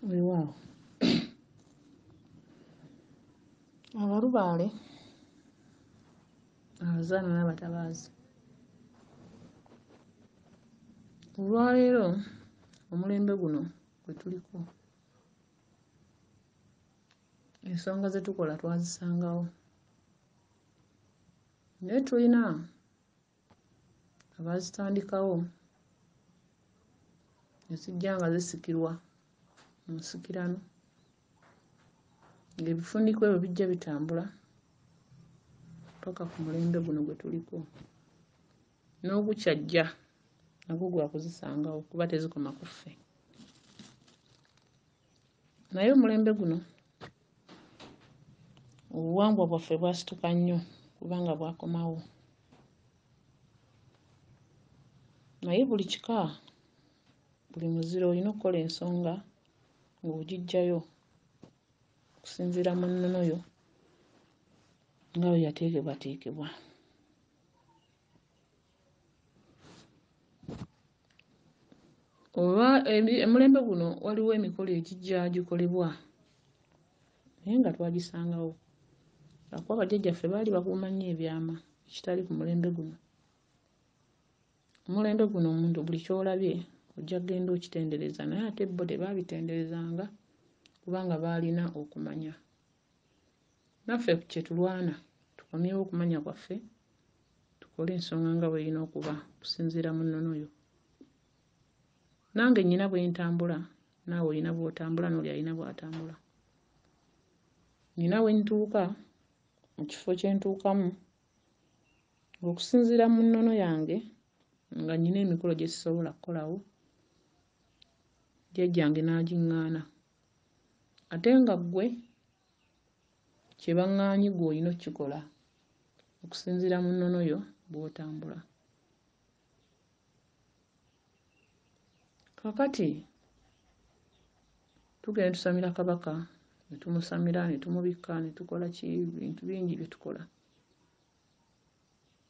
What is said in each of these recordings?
Weewaawo abalubaale abazaana n'abatabaazi. Olwaleero omulembe guno gwe tuliko ensonga ze tukola twazisangawo naye tulina abaazitandikawo ne zijja nga zisikirwa mu nsikirano ng'ebifundikwa ebyo bijja bitambula ppaka ku mulembe guno gwe tuliko n'ogukyajja nagwo gwa kuzisangawo kuba tezikoma ku ffe. Naye omulembe guno obuwangwa bwaffe bwasituka nnyo kubanga bwakomawo. Naye buli kika, buli muzira olina okukola ensonga ng'ogiggyayo okusinziira mu nnono yo nga bwe yateekebwateekebwa. Oba omulembe guno waliwo emikolo egijja gikolebwa naye nga twagisangawo lwakuba bajjajjaffe baali bakuuma nnyo ebyama ekitali ku mulembe guno. Omulembe guno omuntu buli ky'olabye ojja kugenda okitendereza naye ate bo tebaabitenderezanga kubanga baalina okumanya. Naffe kye tulwana tukomyewo okumanya kwaffe tukole ensonga nga bw'erina okuba okusinziira mu nnono yo. Nange nnyina bwe ntambula, naawe olina bw'otambula n'oli alina bw'atambula. Nnina we ntuuka mu kifo kye ntuukamu ng'okusinziira mu nnono yange nga nnyina emikolo gye sisobola kukolawo, jjajjange n'agiŋŋaana. Ate nga ggwe kye baŋŋaanyi ggwe olina okkikola okusinziira mu nnono yo bw'otambula. Kaakati tugenda tusamira Kabaka ne tumusamira ne tumubikka ne tukola ki bintu bingi bye tukola.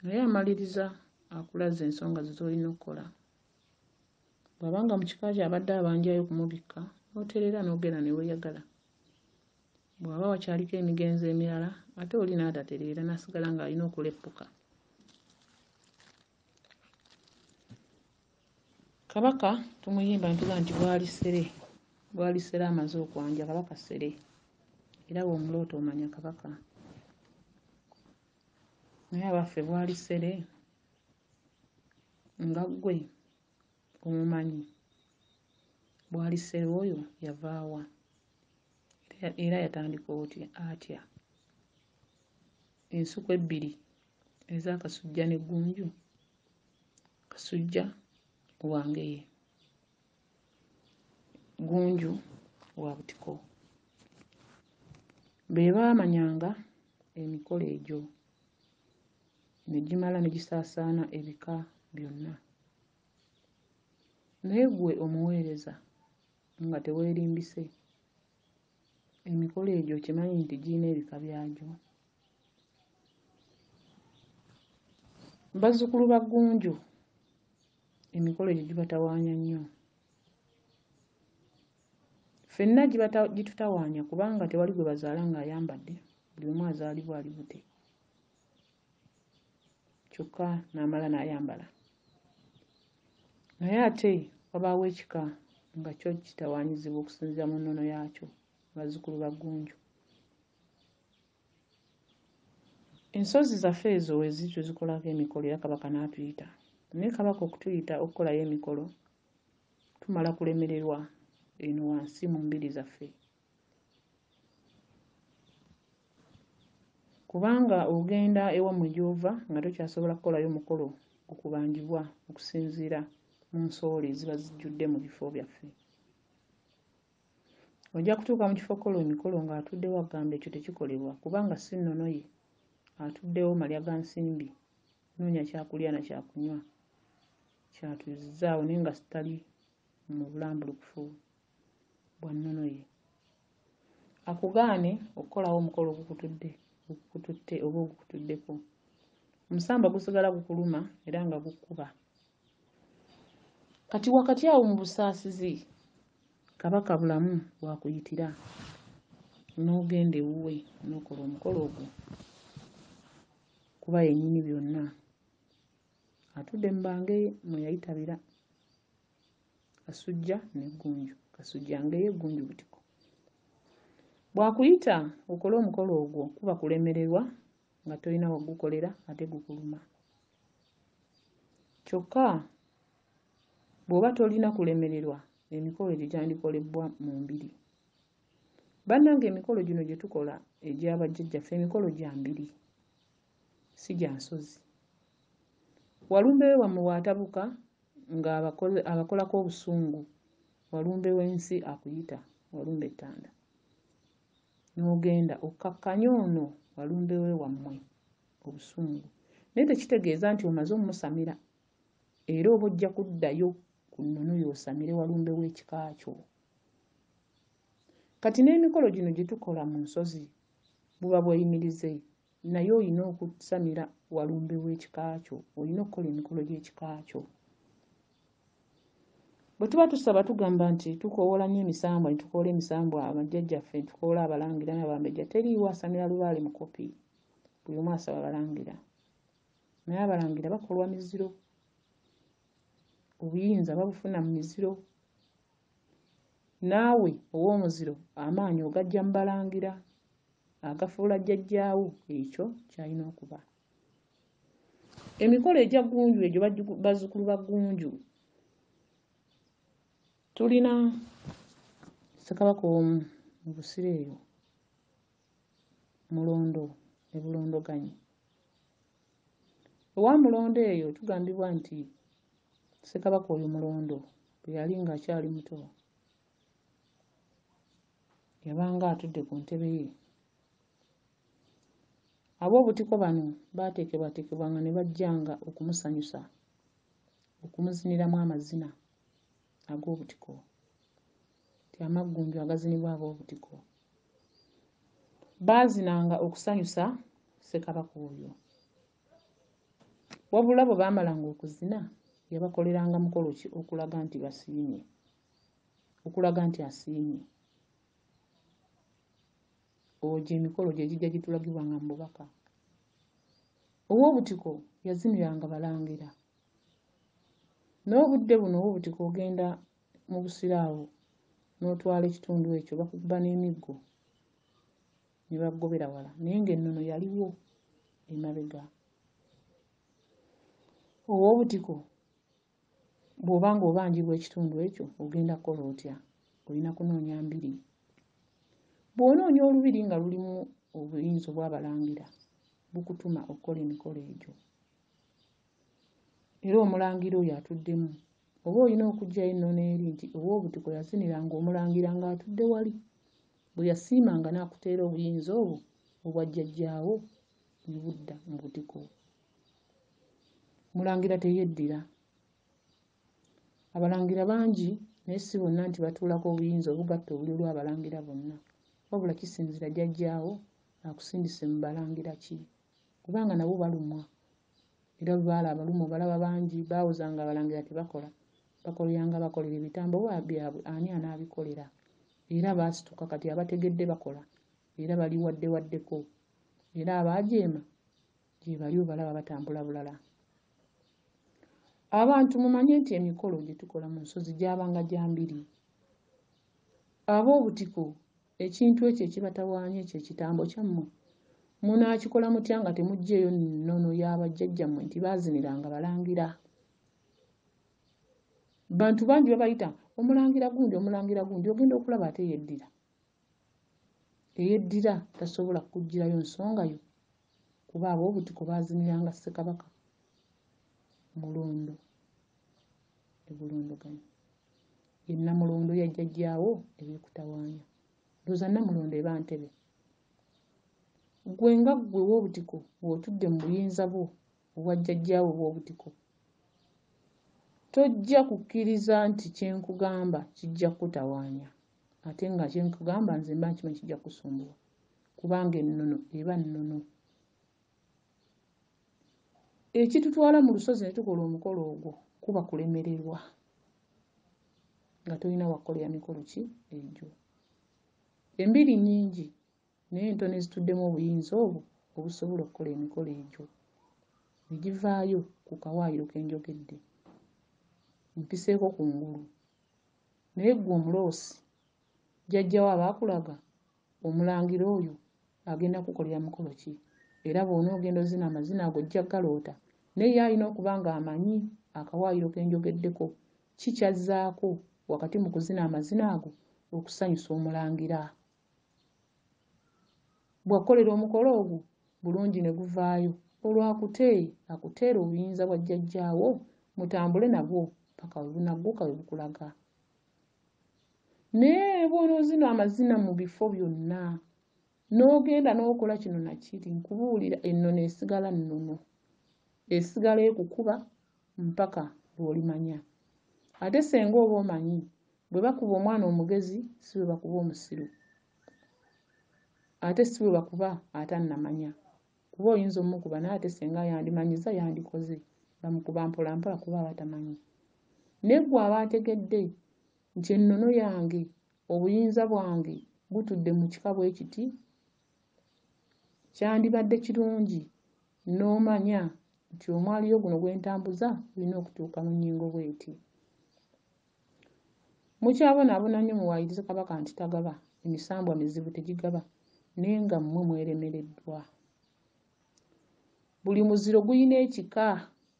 Naye amaliriza akulaze ensonga ze z'olina okukola. Bw'aba nga mu kika kye abadde abanjayo kumubikka n'otereera n'ogenda ne weeyagala. Bw'aba wakyaliko emigenzo emirala ate oli n'atatereera n'asigala ng'alina okuleppuka. Kabaka tumuyimba ne tugamba nti bwali ssere, bwali ssere amaze okwanja Kabaka ssere era bw'omuloota omanya Kabaka. Naye abaffe bwali ssere nga ggwe omumanyi bwali ssere oyo yava wa era yatandika atya? Ensuku ebbiri eza Kasujja ne Ggunju, Kasujja wa Ngeye, Ggunju wa Butiko. Be baamanyanga emikolo egyo ne gimala ne gisaasaana ebika byonna. Naye ggwe omuweereza nga teweerimbise, emikolo egyo okimanyi nti girina ebika byagyo? Bazzukulu ba Ggunju emikolo egyo gibatawaanya nnyo. Ffenna gitutawaanya kubanga tewali gwe bazaala ng'ayambadde, buli omu azaalibwa ali bute kyokka n'amala n'ayambala. Naye ate wabaawo ekika nga kyo kitawaanyizibwa okusinziira mu nnono yaakyo, bazzukulu ba Ggunju. Ensozi zaffe ezo weziri tuzikolako emikolo era Kabaka n'atuyita. Naye Kabaka okutuyita okukolayo emikolo tumala kulemererwa eno wansi mu mbiri zaffe. Kubanga ogenda ewammwe gy'ova nga tokyasobola kukolayo mukolo gukubanjibwa okusinziira mu nsoole eziba zijjudde mu bifo byaffe. Ojja kutuuka mu kifo okukola emikolo ng'atuddewo akugamba ekyo tekikolebwa kubanga si nnono ye atuddewo malya ga nsimbi kunoonya kyakulya na kyakunywa ky'atuuzizzaawo naye nga tali mu bulambulukufu bwa nnono ye. Akugaane okukolawo omukolo ogukutudde ogukututte oba ogukutuddeko. Omusambwa gusigala gukuluma era nga gukukuba. Kati wakati awo mu busaasizi. Kabaka Bulamu w'akuyitira n'ogenda ewuwe n'okola omukolo ogwo kuba ye nnyini byonna. Atudde mu Bangeye mwe yayitabira Kasujja ne Ggunju. Kasujja Ngeye, Ggunju Butiko. Bw'akuyita okole omukolo ogwo kuba kulemererwa nga tolina wagukolera ate gukuluma. Kyokka bw'oba tolina kulemererwa emikolo egyo gyandikolebbwa mu mbiri. Bannange emikolo gino gye tukola egya bajjajjaffe emikolo gya mbiri si gya nsozi. Walumbe we wammwe bw'atabuka ng'abakolako obusungu, walumbe w'ensi akuyita, walumbe ettanda. N'ogenda okkakkanye ono walumbe we wammwe obusungu. Naye tekitegeeza nti omaze ommusamira era oba ojja kuddayo ku nnono y'osamire walumbe w'ekika kyo. Kati n'emikolo gino gye tukola mu nsozi buba bweyimirize naye olina okusamira walumbe w'ekika kyo, olina okukola emikolo gy'ekika kyo. Bwe tuba tusaba tugamba nti tukoowoola nnyo emisambwa ne tukoola emisambwa bajjajjaffe ne tukoola abalangira n'abambejja teriiwo asamira lubaale mukopi buli omu asaba balangira. Naye abalangira bakolwa miziro, obuyinza babufuna mu miziro. Naawe ow'omuziro amaanyi ogaggya mu balangira agafuula jjajjaawo ekyo ky'alina okuba. Emikolo egya Ggunju egyo bazzukulu ba Ggunju tulina Ssekabaka omu mu Busiro eyo Mulondo e Bulondoganyi. Ewa Mulondo eyo tugambibwa nti Ssekabaka oyo Mulondo bwe yali ng'akyali muto yabanga atudde ku ntebe ye. Ab'obutiko bano baateekebwateekebwanga ne bajjanga okumusanyusa, okumuziniramu amazina ag'obutiko, nti amaggunju agazinibwa ab'obutiko. Baazinanga okusanyusa Ssekabaka oyo. Wabula bwe baamalanga okuzina, yabakoleranga mukolo ki okulaga nti basiimye, okulaga nti asiimye. Ogyo emikolo gye gijja gitulagibwanga mu bubaka. Ow'obutiko yaziniranga Balangira. Naye obudde buno ow'obutiko ogenda mu Busiro awo n'otwala ekitundu ekyo bakukuba n'emiggo ne bakugobera wala naye ng'ennono yaliwo emabega. Ow'obutiko bw'oba ng'obanjibwa ekitundu ekyo ogenda kukola otya? Olina kunoonya mbiri. Bw'onoonya olubiri nga lulimu obuyinza obw'Abalangira bukutuma okukola emikolo egyo. Era omulangira oyo atuddemu oba olina okuggyayo ennono eri nti ow'obutiko yaziniranga omulangira ng'atudde wali bwe yasiimanga n'akuteera obuyinza obwo obwa jjajjaawo ne budda mu butiko. Omulangira teyeddira. Abalangira bangi naye si bonna nti batuulako obuyinza obugatta olulyo lw'Abalangira bonna wabula kisinziira jjajjaawo akusindise mu Balangira ki kubanga nabo balumwa era lubaale abaluma obalaba bangi baawozanga Abalangira tebakola bakoleranga bakolera ebitambo byabwe ani anaabikolera era baasituka kati abategedde bakola era bali wadde waddeko era abaajeema gye bali obalaba batambula bulala. Abantu mumanye nti emikolo gye tukola mu nsozi gyabanga gya mbiri. Ab'obutiko ekintu ekyo ekibatawaanya ekyo ekitambo kyammwe munaakikola mutya nga temuggyeeyo nnono ya bajjajjammwe nti baaziniranga Balangira? Bantu bangi babayita omulangira gundi omulangira gundi ogenda okulaba ate yeddira. Eyeddira tasobola kukuggyirayo nsonga yo kuba ab'obutiko baaziniranga Ssekabaka Mulondo e Bulondoganyi. Ye Nnamulondo ya jjajjaawo ebeekutawaanya. Ndowooza Nnamulondo eba ntebe. Ggwe nga ggwe ow'obutiko ng'otudde mu buyinza bwo obwa jjajjaawo obw'obutiko, tojja kukkiriza nti kye nkugamba kijja kukutawaanya ate nga kye nkugamba nze mba nkimanyi kijja kukusumbuwa kubanga ennono eba nnono. Ekitutwala mu lusozi ne tukola omukolo ogwo kuba kulemererwa. nga tolina wakukolera mikolo ki egyo. Embiri nnyingi naye entono ezituddemu obuyinza obwo obusobola okukola emikolo egyo ne givaayo ku kawaayiro ke njogedde. Mpiseeko ku ngulu. Naye ggwe omuloosi, jjajja wo aba akulaga omulangira oyo agenda kukukolera mukolo ki era bw'onoogenda ozina amazina ago ojja kugaloota naye ye alina okuba ng'amanyi akawaayiro ke njogeddeko ki ky'azzaako wakati mu kuzina amazina ago okusanyusa omulangira. Bw'akukolera omukolo ogwo bulungi ne guvaayo olwo akute akuteere obuyinza bwa jjajjaawo mutambule nabwo ppaka we bunagguka we bukulaga. Naye bw'onoozina amazina mu bifo byonna n'ogenda n'okola kino na kiri nkubuulira ennono esigala nnono, esigala ekukuba mpaka lw'olimanya. Ate ssenga oba omanyi bwe bakuba omwana omugezi si bwe bakuba omusiru ate si bwe bakuba atannamanya kuba oyinza omukuba naye ate ssenga yandimanyiza yandikoze bamukuba mpolampola kuba aba tamanyi. Naye ggwe aba ategedde nti ennono yange obuyinza bwange butudde mu kika bwe kiti, kyandibadde kirungi n'omanya nti omwaliiro guno gwe ntambuza gulina okutuuka mu nnyingo bw'eti. Mukyabonaabona nnyo muwaayirize Kabaka nti tagaba, emisambwa mizibu tegigaba naye nga mmwe mweremereddwa. Buli muziro gulina ekika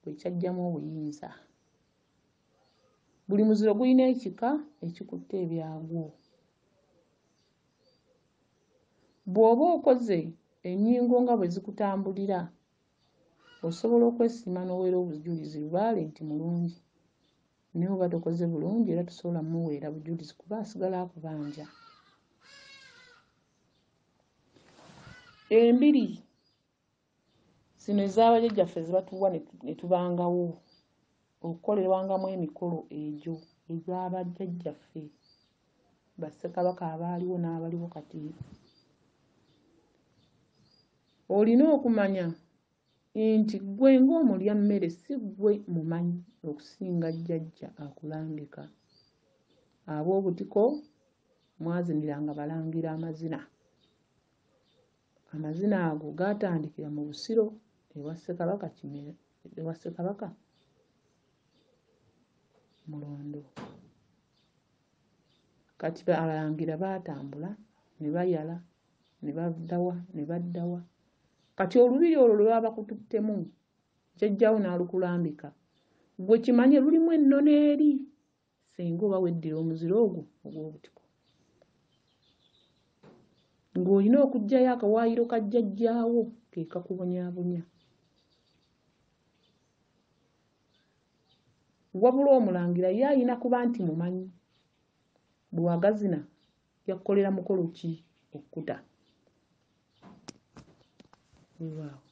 kwe kyaggyamu obuyinza. Buli muziro gulina ekika ekikutte ebyagwo. Bw'oba okoze ennyingo nga bwe zikutambulira, osobola okwesiima n'oweera obujulizi lubaale nti mulungi. Naye oba tokoze bulungi era tosobola mmuweera bujulizi kuba asigala akubanja. Embiri zino eza bajjajjaffe ze batuwa ne tubangawo okukolerwangamu emikolo egyo egya bajjajjaffe bassekabaka abaaliwo n'abaliwo kati. Olina okumanya nti ggwe ng'omulyammere si ggwe mumanyi okusinga jjajja akulambika. Ab'obutiko mwaziniranga balangira amazina. Amazina ago gaatandikira mu Busiro ewa Ssekabaka Kimera ewa Ssekabaka Mulondo. Kati abalangira baatambula ne bayala ne badda wa ne badda wa. Kati olubiri olwo lwe baba bakututtemu jjajjaawo n'alukulambika ggwe kimanye lulimu ennono eri singa oba weddira omuziro ogwo ogw'obutiko. Ng'olina okuggyayo akawaayiro ka jjajjaawo ke kakubonyaabonya. Wabula omulangira ye alina kuba nti mumanyi bwe wagazina yakukolera mukolo ki okkuta. Weewaawo.